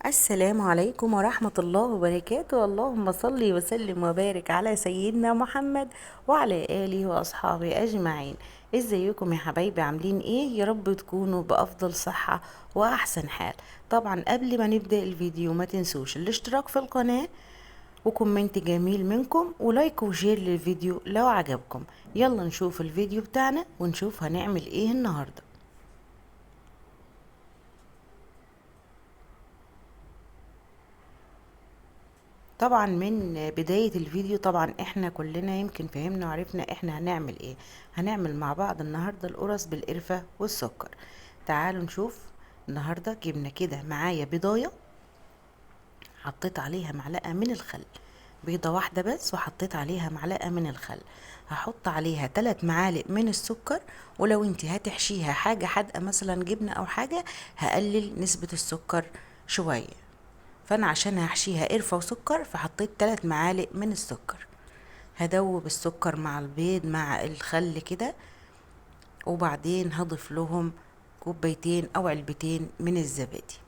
السلام عليكم ورحمة الله وبركاته. اللهم صل وسلم وبارك على سيدنا محمد وعلى آله وأصحابه أجمعين. ازيكم يا حبايبي، عاملين ايه؟ يا رب تكونوا بأفضل صحة وأحسن حال. طبعا قبل ما نبدأ الفيديو ما تنسوش الاشتراك في القناة و comment جميل منكم و like و share للفيديو لو عجبكم. يلا نشوف الفيديو بتاعنا ونشوف هنعمل ايه النهاردة. طبعا من بداية الفيديو طبعا احنا كلنا يمكن فهمنا وعرفنا احنا هنعمل ايه. هنعمل مع بعض النهاردة القرص بالقرفة والسكر. تعالوا نشوف النهاردة. جبنا كده معايا بيضاية حطيت عليها معلقة من الخل، بيضة واحدة بس وحطيت عليها معلقة من الخل. هحط عليها 3 معالق من السكر، ولو انتي هتحشيها حاجة حادقة مثلا جبنة او حاجة هقلل نسبة السكر شوية، فانا عشان هحشيها قرفة وسكر فحطيت 3 معالق من السكر. هدوب السكر مع البيض مع الخل كده، وبعدين هضيف لهم كوبايتين او علبتين من الزبادي.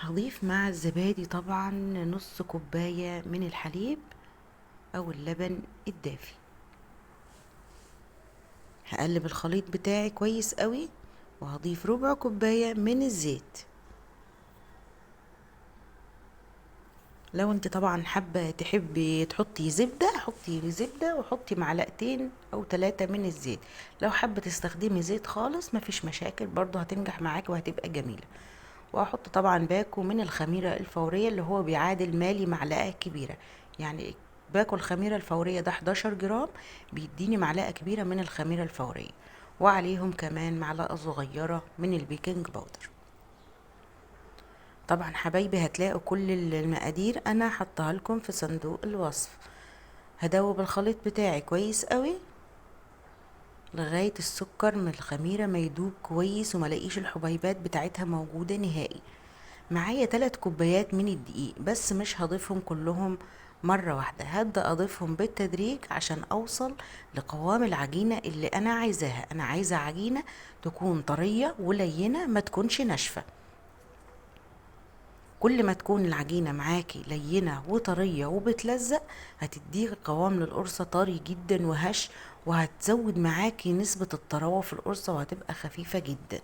هضيف مع الزبادي طبعا نص كوباية من الحليب او اللبن الدافي. هقلب الخليط بتاعي كويس قوي، وهضيف ربع كوباية من الزيت. لو انت طبعا حابة تحبي تحطي زبدة حطي زبدة وحطي معلقتين او 3 من الزيت. لو حابة تستخدمي زيت خالص مفيش مشاكل، برضو هتنجح معاك وهتبقى جميلة. وهحط طبعا باكو من الخميرة الفورية اللي هو بيعادل مالي معلقة كبيرة، يعني باكو الخميرة الفورية ده 11 جرام بيديني معلقة كبيرة من الخميرة الفورية، وعليهم كمان معلقة صغيرة من البيكنج باودر. طبعا حبايبي هتلاقوا كل المقادير انا حطها لكم في صندوق الوصف. هدوب الخليط بتاعي كويس قوي لغاية السكر من الخميرة ما يدوب كويس وما الاقيش الحبيبات بتاعتها موجودة نهائي. معايا 3 كوبايات من الدقيق، بس مش هضيفهم كلهم مرة واحدة، هبدأ اضيفهم بالتدريج عشان اوصل لقوام العجينة اللي انا عايزاها. انا عايزة عجينة تكون طرية ولينة، ما تكونش ناشفة. كل ما تكون العجينة معاكي لينة وطرية وبتلزق هتديكي قوام للقرصة طري جدا وهش، وهتزود معاكي نسبة الطراوة في القرصة وهتبقى خفيفة جدا.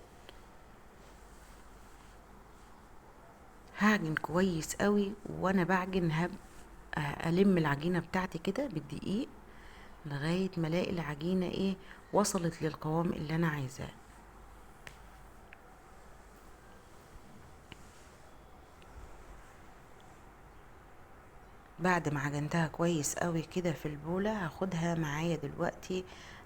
هعجن كويس قوي، وانا بعجن هبقى الم العجينة بتاعتي كده بالدقيق لغاية ما الاقي العجينة وصلت للقوام اللي انا عايزاه. بعد ما عجنتها كويس قوي كده في البولة هاخدها معايا دلوقتي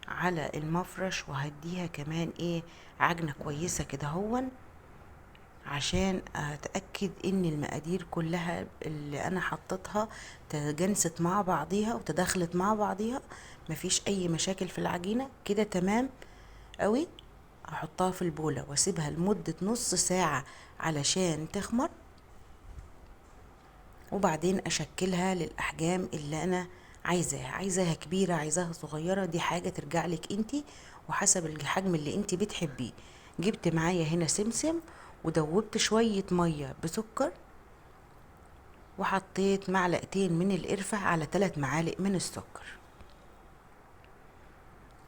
على المفرش، وهديها كمان عجنة كويسة كده هون عشان اتأكد ان المقادير كلها اللي انا حطيتها تجانست مع بعضيها وتداخلت مع بعضيها، مفيش اي مشاكل في العجينة كده. تمام قوي. هحطها في البولة واسيبها لمدة نص ساعة علشان تخمر، وبعدين اشكلها للاحجام اللي انا عايزاها. عايزاها كبيرة عايزاها صغيرة، دي حاجة ترجع لك انتي وحسب الحجم اللي انتي بتحبيه. جبت معايا هنا سمسم ودوبت شوية مية بسكر، وحطيت معلقتين من القرفة على 3 معالق من السكر.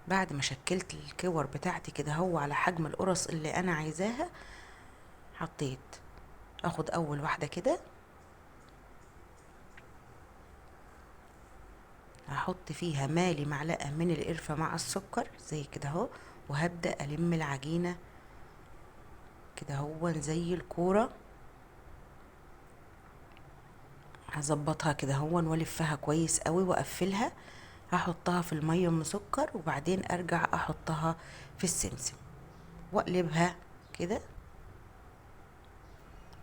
بعد ما شكلت الكور بتاعتي كده هو على حجم القرص اللي انا عايزاها، اخد اول واحدة كده، هحط فيها مالي معلقة من القرفة مع السكر زي كده اهو، وهبدأ ألم العجينة كده اهو زي الكورة. هظبطها كده اهو والفها كويس قوي واقفلها. هحطها في المية ام سكر، وبعدين ارجع احطها في السمسم واقلبها كده.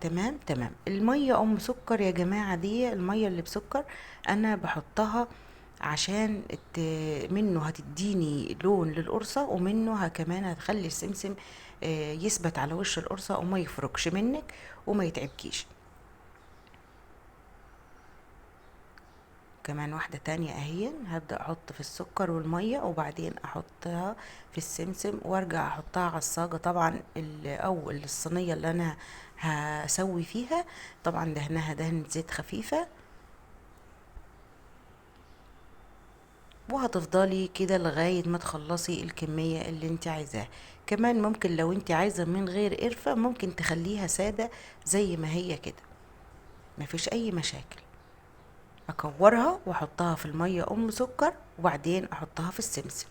تمام تمام. المية ام سكر يا جماعة دي المية اللي بسكر انا بحطها عشان منه هتديني لون للقرصة، ومنه كمان هتخلي السمسم يثبت على وش القرصة وما يفركش منك وما يتعبكيش. كمان واحدة تانية اهي. هبدأ احط في السكر والمية، وبعدين احطها في السمسم، وارجع احطها على الصاجة طبعا او الصينية اللي انا هسوي فيها. طبعا دهنها دهنة زيت خفيفة، وهتفضلي كده لغاية ما تخلصي الكمية اللي انت عايزاها. كمان ممكن لو انت عايزة من غير قرفة ممكن تخليها سادة زي ما هي كده، مفيش اي مشاكل. اكورها واحطها في المية ام سكر، وبعدين احطها في السمسم.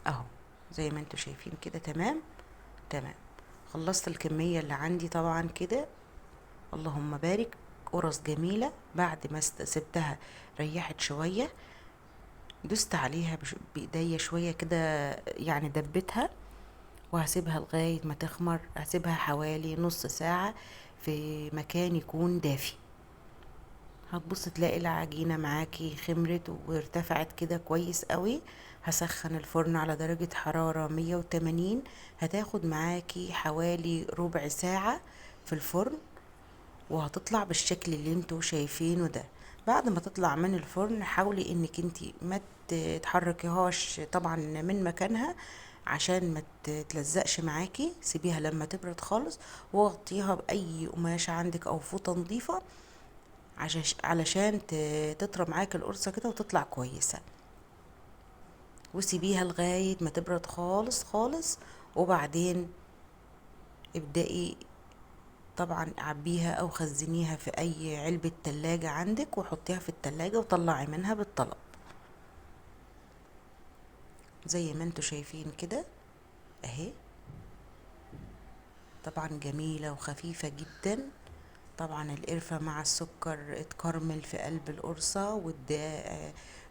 اهو زي ما انتوا شايفين كده. تمام تمام، خلصت الكمية اللي عندي طبعا كده، اللهم بارك. قرص جميلة. بعد ما سبتها ريحت شوية، دوست عليها بايديا شوية كده، يعني دبتها، وهسيبها لغاية ما تخمر. هسيبها حوالي نص ساعة في مكان يكون دافي. هتبص تلاقي العجينة معاكي خمرت وارتفعت كده كويس قوي. هسخن الفرن على درجة حرارة 180، هتاخد معاكي حوالي ربع ساعة في الفرن، وهتطلع بالشكل اللي انتوا شايفينه ده. بعد ما تطلع من الفرن حاولي انك انتي ما تحركيهاش طبعا من مكانها عشان ما تلزقش معاكي. سيبيها لما تبرد خالص، وغطيها باي قماشة عندك او فوطة نظيفة علشان تطرى معاك القرصة كده وتطلع كويسة. وسيبيها لغاية ما تبرد خالص خالص، وبعدين ابدأي طبعا عبيها او خزنيها في اي علبة تلاجة عندك، وحطيها في التلاجة وطلعي منها بالطلب زي ما انتوا شايفين كده اهي. طبعا جميلة وخفيفة جدا. طبعا القرفة مع السكر اتكرمل في قلب القرصة،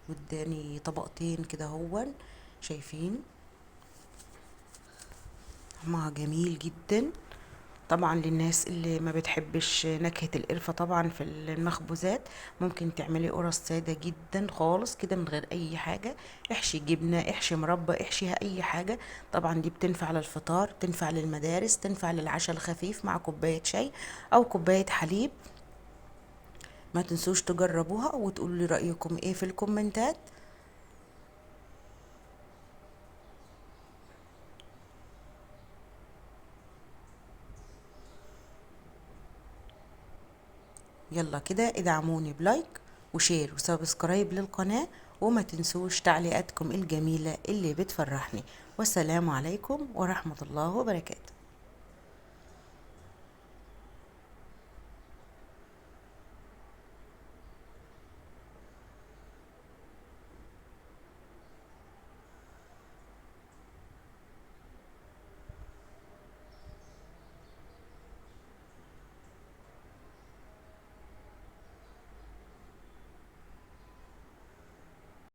واداني طبقتين كده هون، شايفين طعمها جميل جدا. طبعا للناس اللي ما بتحبش نكهة القرفة طبعا في المخبوزات، ممكن تعملي قرص سادة جدا خالص كده من غير اي حاجة. احشي جبنة، احشي مربى، احشيها اي حاجة. طبعا دي بتنفع للفطار، تنفع للمدارس، تنفع للعشاء الخفيف مع كوباية شاي او كوباية حليب. ما تنسوش تجربوها وتقولوا لي رأيكم ايه في الكومنتات. يلا كده ادعموني ب like و share و subscribe للقناة، وما تنسوش تعليقاتكم الجميلة اللي بتفرحني. والسلام عليكم ورحمة الله وبركاته.